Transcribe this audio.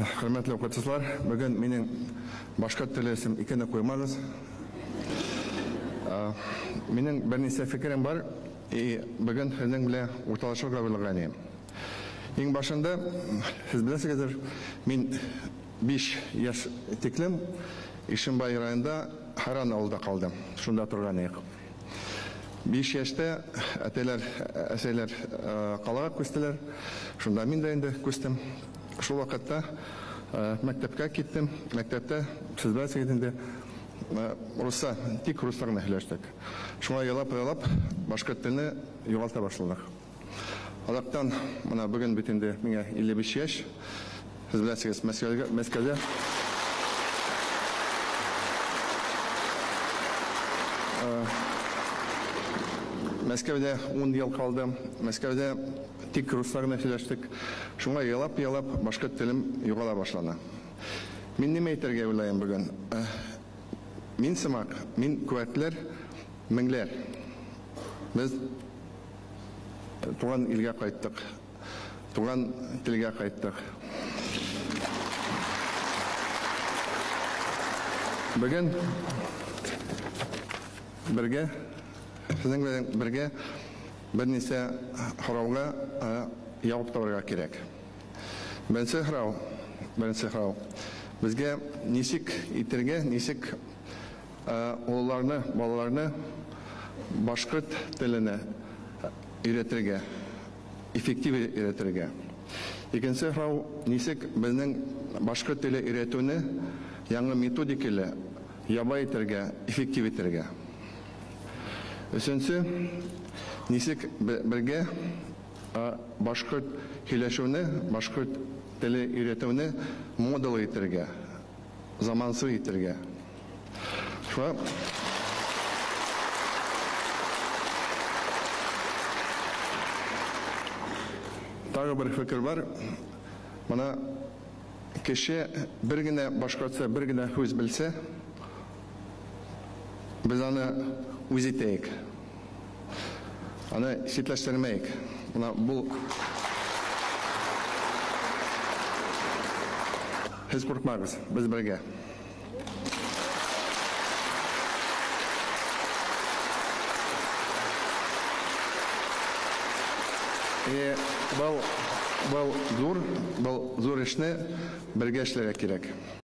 Хөрмәтле укытучылар, бүген минем башка теле исем икене куймагыз. Минем берничә фикерем бар, и бүген һезнең белән урталашырга уйлаган идем. Иң башында һез беләсегездер, мин 5 яшь тиклем Ишембай районында Харан авылда калдым. Шунда торган идек. 5 яшьтә әтиләр, әсәйләр калага күчтеләр. Шунда мин дә инде күчтем. Шул вакытта мәктәпкә киттем. Мәктәптә, сез беләсегез инде, русча, тик руслар гына һөйләштек. Шуңа елап-елап башкорт телне югалта башладык. Азактан, менә бүген бит инде миңа 55 яшь. Сез беләсегез, Мәскәүдә Мәскәүдә 10 ел калдым. Мәскәүдә тик руслар гына сөйләштек. Шуңа елап-елап башкорт телем югала башлады. Мин нимә әйтергә уйлыйм бүген? Мин сымак, мин куәтләр, меңләр. Без туган илгә кайттык. Туган телгә кайттык. Бүген бергә, сезнең белән бергә берничә һорауга җавап табарга кирәк. Беренче һорау, беренче һорау. Безгә ничек итергә, ничек олыларны, балаларны башкорт теленә өйрәтергә, эффектив өйрәтергә. Икенче һорау, ничек безнең башкорт теле өйрәтүне яңа методикалы яба итергә, эффектив итергә. Өченче, ничек бергә башкорт һөйләшүне, башкорт теле өйрәтүне модалы итергә, заманча итергә. Шуңа тагы бер фикер бар. Мына кеше бер генә башкортча бер генә һүз белсә, без аны үз итәйек. Аны читләштермәйек. Мына бу Һез куркмагыз, без бергә. И был зур эшне бергә эшләргә кирәк.